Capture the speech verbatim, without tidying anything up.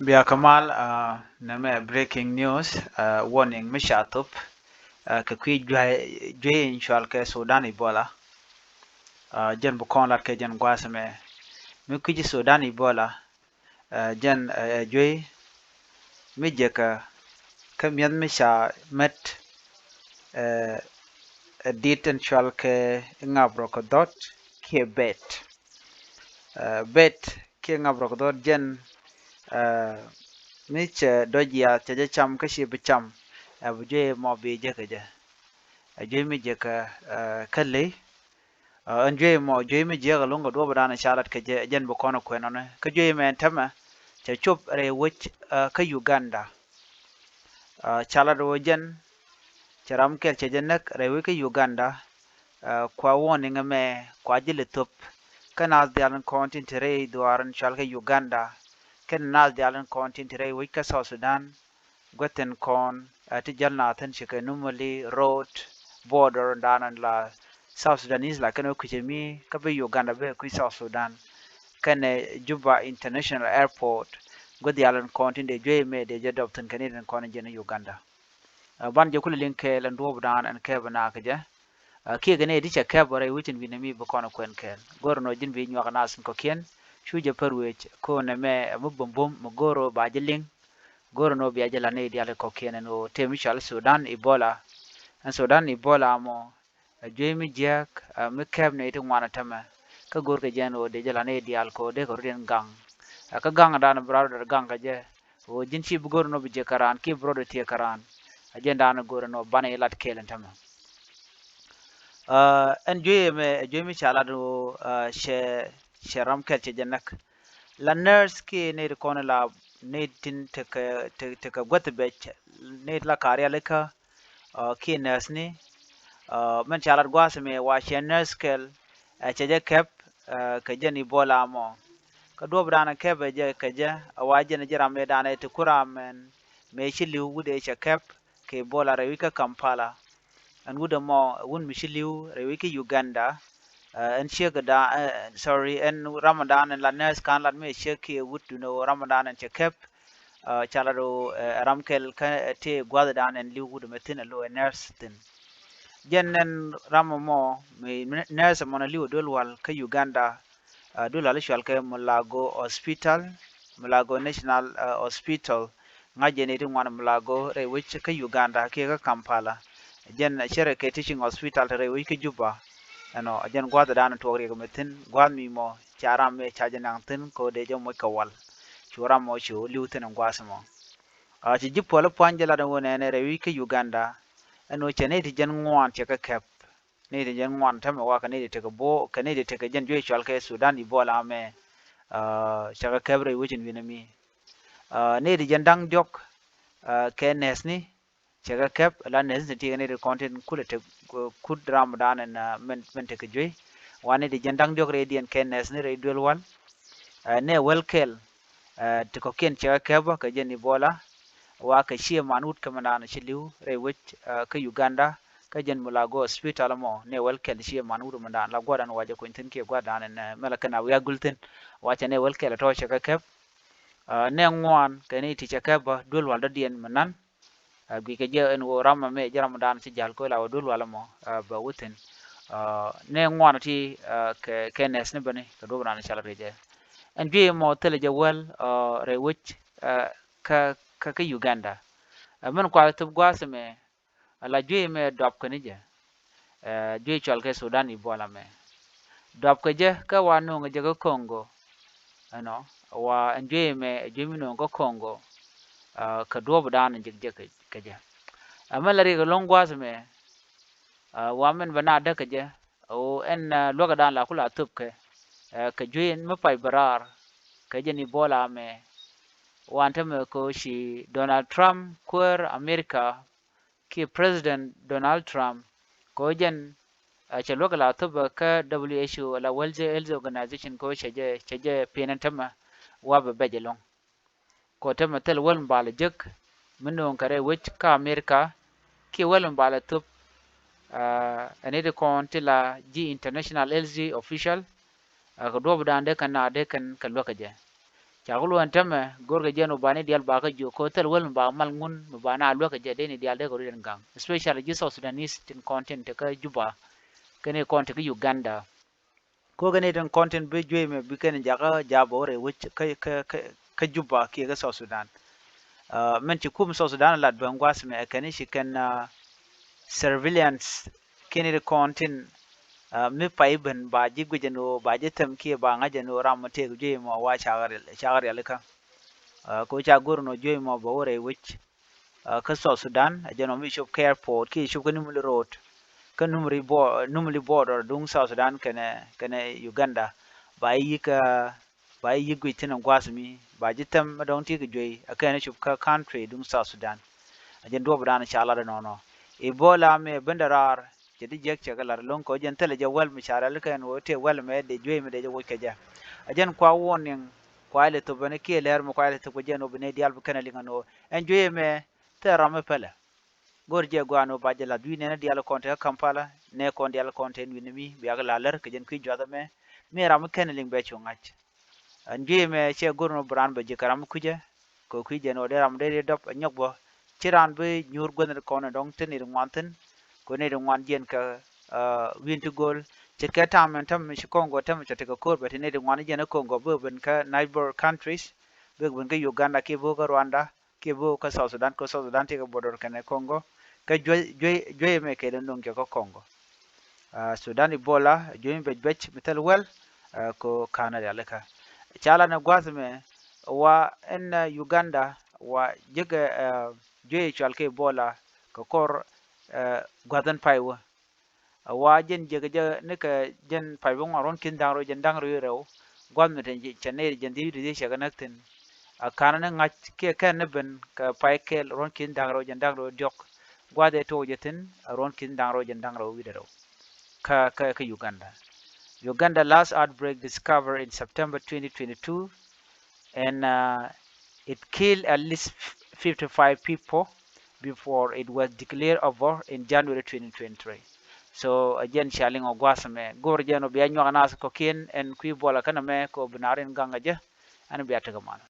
Bia kɛ mal, ah, nɛmɛ breaking news, ah, warning mi ca thop, ah, kɛ kui̱ juey, juey in cual kɛ Sudan Ebola. Ah, jɛn bi kɔn lat kɛ jɛn gua̱a̱th mɛ. Mi kui̱ ji̱ Sudan Ebola, ah, jɛn, ah, ɛ juey mi jɛ kɛ, kä mi̱eth mi ca mɛt, ah, ɛ dit in cual kɛ Ŋap Rɔ Kɛ Dhɔt kiɛ bet. Ah, bet kiɛ Ŋap Rɔ Kɛ Dhɔt jɛn, ah, mi cɛ dɔ̱c yath cɛ jɛ cam kä ci bi cam, ah, bi juey mɔ bi jek kɛ jɛ. Ah, juey mi jek kɛ, ah, kä ley. Ah, ɛn juey mɔ, juey mi jiäk ɛlɔ̱ŋ kɛ duɔ̱ɔ̱p dan ca lat kɛ jɛ, jɛn bi kɔn kuɛn ɔni. Kä juey mɛ ɛn tämɛ cɛ cop rɛy wec, ah, kä Uganda. Ah, ca lat wä jɛn cɛ ram kɛl cɛ jɛ näk rɛy wec kä Uganda. Ah, kua warning ɛmɛ kua ji̱ lɛ thop kä naath diaal in kɔn tin te rɛy dhuaar in cual kɛ Uganda, kɛn naath diaal in kɔn tin te rɛy wec kä South Sudan. Guäthin kɔn, ah, ti jäl naath in ci kɛ normally road border dan in la South Sudanese la kɛn wä kui̱cɛ mi kä bi Uganda bi kui̱ South Sudan. Kɛnɛ Juba International Airport, guäth diaal in kɔn tin dee juey mɛ dee jɛ dɔp thin kɛ ni tin kɔn in jɛn Uganda. Ah, ban jɛ kulɛ liŋ kɛɛl ɛn duɔ̱ɔ̱p dan ɛn kɛp ɛn a kɛ jɛ. Ah, kiɛ kɛ nɛy ti cɛ kɛp rɛy wec in wi̱nɛ mi bi kɔn kuɛn kɛɛl. Go̱r ɛn ɣöö ji̱n bi nyuak naath in kɔ̱kiɛn cu jɛ pär wec ko̱n ɛmɛ ɛ mi bumbum mi go̱r ɣöö ba ji̱ liŋ. Go̱r ɛn ɣöö bia jɛ la̱t nɛy diaal in kɔ̱kiɛn ɛn ɣöö tëë mi cɔal Sudan Ebola. Ɛn Sudan Ebola mɔ ɛ juey mi jiääk, ah, mi kɛp nɛy ti ŋuan ɛ tämɛ. Kä go̱r kɛ jɛ ɛn ɣöö dee jɛ la̱t nɛy diaal kɛ ɣöö dee kɛ rut in gaŋ. Ah, kä gaŋ dan bi rar rɔ gaŋ kɛ jɛ. Ɣöö ji̱n ci bi go̱r ɛn ɣöö bi jiäk kä raan kiɛ bi rɔɔdɛ tiek kä raan. Ɛ jɛn dan go̱r ɛn ɣöö banɛ jɛ lat kɛɛl ɛn tämɛ. Ah, ɛn juey ɛmɛ ɛ juey mi ca lat ɣöö, ah, cɛ, cɛ ram kɛl cɛ jɛ näk. La nurse kiɛ nɛy ti kɔn la nɛy tin tekɛ, te, tekɛ guäth bɛc, nɛy ti la ka̱r rialikä, ah, kiɛ nurse ni, ah, mɛn ca lat gua̱a̱th ɛmɛ wa cɛ nurse kɛl, ah, cɛ jɛ kɛp, ah, kɛ jɛn Ebola mɔ. Kä duɔ̱ɔ̱p dan kɛp ɛ jɛ kɛ jɛ, a wa jɛn ji̱ ram ëë dan ɛ ti ku ram mɛn mëë ci li̱w wut ëë cɛ kɛp kɛ Ebola rɛy wec kä Kampala. Ɛn wut ɛmɔ wut mi ci li̱w rɛy wec kä Uganda. Ah, ɛn ciek da, ah, sorry, ɛn ram dan ɛn la nurse kan lat mi ciek kiɛ wut duundɛ ɣöö ram dan ɛn cɛ kɛp. Ah, ca lat ɣöö, eh, ram kɛl kä, eh, tëë gua̱th dan ɛn li̱w wut ɛmɛ thi̱n ɛ lo̱ ɛ nurse thi̱n. Jɛn ɛn ram ɛmɔ mi nurse ɛmɔ ni li̱w ɛ duel wal kä Uganda. Ah, duel wal i̱ cual kɛ Mulago Hospital, Mulago National, ah, Hospital. Ŋa̱c jɛ nɛy ti ŋuan Mulago rɛy wec kä Uganda kiɛ kä Kampala. Jɛn cärɛ kɛ teaching hospital te rɛy wec kä Juba. Ɛnɔ, jɛn gua̱th dan tuɔk riɛk mɛ thi̱n, gua̱th mi mɔ ca ram mi ca jɛ naŋ thi̱n kɛ ɣöö dee jɛ moc kɛ wal. Cu ram mɔ cu li̱w thi̱n ɛn gua̱th mɔ. Ah, ci ji̱ puɔl i̱ pua̱ny jɛ lat ɛn ɣöö nɛnɛ rɛy wec kä Uganda. Ɛn ɣöö cɛ nɛy ti jɛn ŋuan cɛ kɛ kɛp. Nɛy ti jɛn ŋuan tämɛ wa kɛ nɛy ti tekɛ buɔ, kɛ nɛy ti tekɛ jɛn juey cual kɛ Sudan Ebola mɛ. Ah, cɛ kɛ kɛp rɛy wec in wi̱nɛ mi. Ah, nɛy ti jɛn da̱ŋ diɔ̱k, ah, kɛ nurse ni, cɛ kɛ kɛp, la nurse ni ti kɛ nɛy ti kɔn tin kulɛ tek, ah, kut ram dan ɛn, ah, mɛn, mɛn tekɛ juey. Wa nɛy ti jɛn da̱ŋ diɔ̱k rɛydiɛn kɛ nurse ni rɛy duel wal. Ah, nɛ wäl kɛl, ah, ti kɔ̱kiɛn cɛ kɛ kɛp bä kɛ jɛn Ebola. Wa kɛ ciɛ man wut kɛ mɛn dan ci li̱w rɛy wec, ah, kä Uganda, kä jɛn Mulago Hospital mɔ, nɛ wäl kɛl ciɛ man wut mɛn dan la gua̱dan wa jɛ kuny thi̱n kiɛ gua̱dan ɛn, ah, mɛ la kɛn a wi̱i̱ a gul thi̱n. Wa cɛ nɛ wäl kɛl tɔ̱ cɛ kɛ kɛp. Ah, nɛ ŋuan kɛ ni ti cɛ kɛp bä duel wal dɔ̱diɛn mɛ nan. Ah, guic kɛ jɛ ɛn ɣöö ram ɛmɛ jɛ ram dan ci ja̱l ko̱ la wä duel wal ɛmɔ, ah, bɛ wä thi̱n. Ah, nɛ ŋuan ti, ah, kɛ, kɛ nurse ni bäni kɛ duɔ̱p dan cal kɛ jɛ. Ɛn juey ɛmɔ thilɛ jɛ wäl, ah, rɛy wec, ah, kä, kä, kä Uganda. Ah, min kua thop gua̱a̱th ɛmɛ, ala juey ɛmɛ duap kɛ ni jɛ. Eh, juey cual kɛ Sudan Ebola mɛ. Duap kɛ jɛ kä wa no̱o̱ŋ jɛ kä Congo. Ɛnɔ, wa ɛn juey mɛ, juey mi no̱o̱ŋ kä Congo. Ah, kɛ duɔ̱ɔ̱p dan jek jek kɛ, kɛ jɛ. Ɛmɛ la riɛk ɛlɔ̱ŋ gua̱a̱th mɛ. Ah, wa mɛn bɛ na däk kɛ jɛ. Ɣöö ɛn, ah, luäk dan la kula thop kɛ. Eh, kɛ juey ɛn mi pay bɛ raar. Kɛ jɛn Ebola mɛ. Wan tämɛ ko̱ ci Donald Trump kuäär America kiɛ President Donald Trump, kɛ ɣöö jɛn, ah, cɛ luäk la thop kä W H O la World Health Organization, kɛ ɣöö cɛ jɛ, cɛ jɛ pi̱n ɛn tämɛ wa bɛ bɛc ɛlɔ̱ŋ. Kɛ ɣöö tämɛ thil wäl mi bal jek mi no̱o̱ŋ kɛ rɛy wec kä America, kiɛ wäl mi bal thop, ah, ɛn i̱ ti kɔn ti la ji̱ international health official, ah, kɛ duɔ̱ɔ̱p dan dee kɛn na dee kɛn kɛ luäk kɛ jɛ. Ca kɛ luɔ̱n tämɛ go̱rkɛ jɛn ɔ ba ni diaal ba kä jiök kɛ thil wäl mi ba mal ŋun mi ba na luäk kɛ jɛ dee ni diaal dee kɛ ri den gaŋ, especially ji̱ South Sudanese tin kɔn tin te kä Juba kɛn i̱ kɔn te kä Uganda. Kɛ kɛn i̱ tin kɔn tin bi juey mɛ bi kɛn jakä jabä wä rɛy wec kä, kä, kä, kä Juba kiɛ kä South Sudan. Mɛn ci kum South Sudan lat ben gua̱th mɛ ɛ kɛn i̱ ci kɛn surveillance kiɛn i̱ kɔn tin mi pay ben ba ji̱ guic ɛn ɣöö ba ji̱ thɛm kiɛ ba ŋa̱c ɛn ɣöö ram mɔ tëëk juey mɔ wa cakɛ riɛl, cakɛ riɛl ikä. Kɛ ca go̱r ɛn ɣöö juey mɔ bɛ wä rɛy wec kä South Sudan, ɛ jɛn ɔ mi cop kä airport kiɛ cop kä Nimule road kä Nimule bo-, Nimule border duŋ South Sudan kɛnɛ, kɛnɛ Uganda. Ba i̱ yi̱k, ba i̱ yi̱k guic thi̱n ɛn gua̱a̱th mi ba ji̱ thɛm mi dɔ̱ŋ ti kɛ juey ɛ kɛn cop kä country duŋ South Sudan. Ɛ jɛn duɔ̱ɔ̱p dan ca lat ɛnɔnɔ. Ebola mi ɛ ben dɛ raar cɛ ti jiäk cɛ kɛ lat ɛlɔ̱ŋ kɛ ɔ jɛn thilɛ jɛ wäl mi ca rɛl kɛn wä tëë wäl mɛ dee juey mi dee jɛ woc kɛ jɛ. Ɛ jɛn kua warning kua ilɛ thop ɛn kiɛ lɛr mi kua ilɛ thop kɛ jɛn wä bi nɛy diaal bi kɛn ɛ liŋ ɛn wä ɛn juey mɛ thil ram mi pälɛ. Go̱r jɛ gua̱a̱n wä ba jɛ lath wi̱i̱ nɛn diaal kɔn te kä Kampala nɛ kɔn dial kɔn te wi̱i̱ ni mi bia kɛ la lär kɛ jɛn kui̱ juath ɛmɛ. Mi ram mi kɛn liŋ bɛ cu ŋa̱c. Ɛn juey mɛ cɛ go̱r ni wä bi raan bɛ ji̱ kɛ ram mi kui̱cɛ kɛ kui̱ jɛn wä dee ram dee dee dɔp ɛ nyɔk bä. Ci raan bi nyuur guäth ni kɔn ɛ dɔ̱ŋ te ni di ŋuan thi̱n. Kɛ ni di ŋuan jiɛn kɛ wi̱i̱n ti go̱o̱l ce̱tkɛ tam ɛn täm mi ci Congo täm cɛ tekɛ ko̱r bɛ te ni di ŋuan jiɛn ɛ Congo bi ben kä neighbor countries. Bi ben kä Uganda kiɛ bi kä Rwanda kiɛ bi kä South Sudan, kä South Sudan ti kɛ border kɛnɛ Congo. Kä juey, juey, juey mɛ kɛ lɛ nuŋ jɛ kä Congo. Sudan Ebola juey mɛ bɛc bɛc mi thil wäl. Kɛ kanɛ rialikä ca la ni gua̱th mɛ wa ɛn Uganda wa jikɛ juey cual kɛ Ebola kɛ kɔr gua̱th ɛn pay wä. A wa jɛn jek jɛ ni kɛ jɛn pay bi ŋuan ruɔ̱n ki̱n da̱ŋ rɛw jɛn da̱ŋ rɛw rɛw. Gua̱th mi te cɛ nɛy jɛn dhiec wi̱cdɛ dhiec cɛ kɛ näk thi̱n. A ka̱n ni ŋa̱c kiɛ kɛn ni ben kɛ pay kɛl ruɔ̱n ki̱n da̱ŋ rɛw jɛn da̱ŋ rɛw diɔ̱k. Gua̱th ɛ tuɔk jɛ thi̱n a ruɔ̱n ki̱n da̱ŋ rɛw jɛn da̱ŋ rɛw wi̱cdɛ rɛw. Kä, kä, kä Uganda. Uganda last outbreak discovered in September twenty twenty-two. And it killed at least fifty-five people before it was declared over in January twenty twenty-three. So ɛ jɛn cia liŋ ɔ gua̱a̱th ɛmɛ go̱r jɛn ɔ bia nyuak nath kɔ̱kiɛn ɛn kui̱ buɔlä kɛn ɛmɛ kɛ ɔ bi naar in gaŋ ɛ jɛ. Ɛn bia tekɛ mal.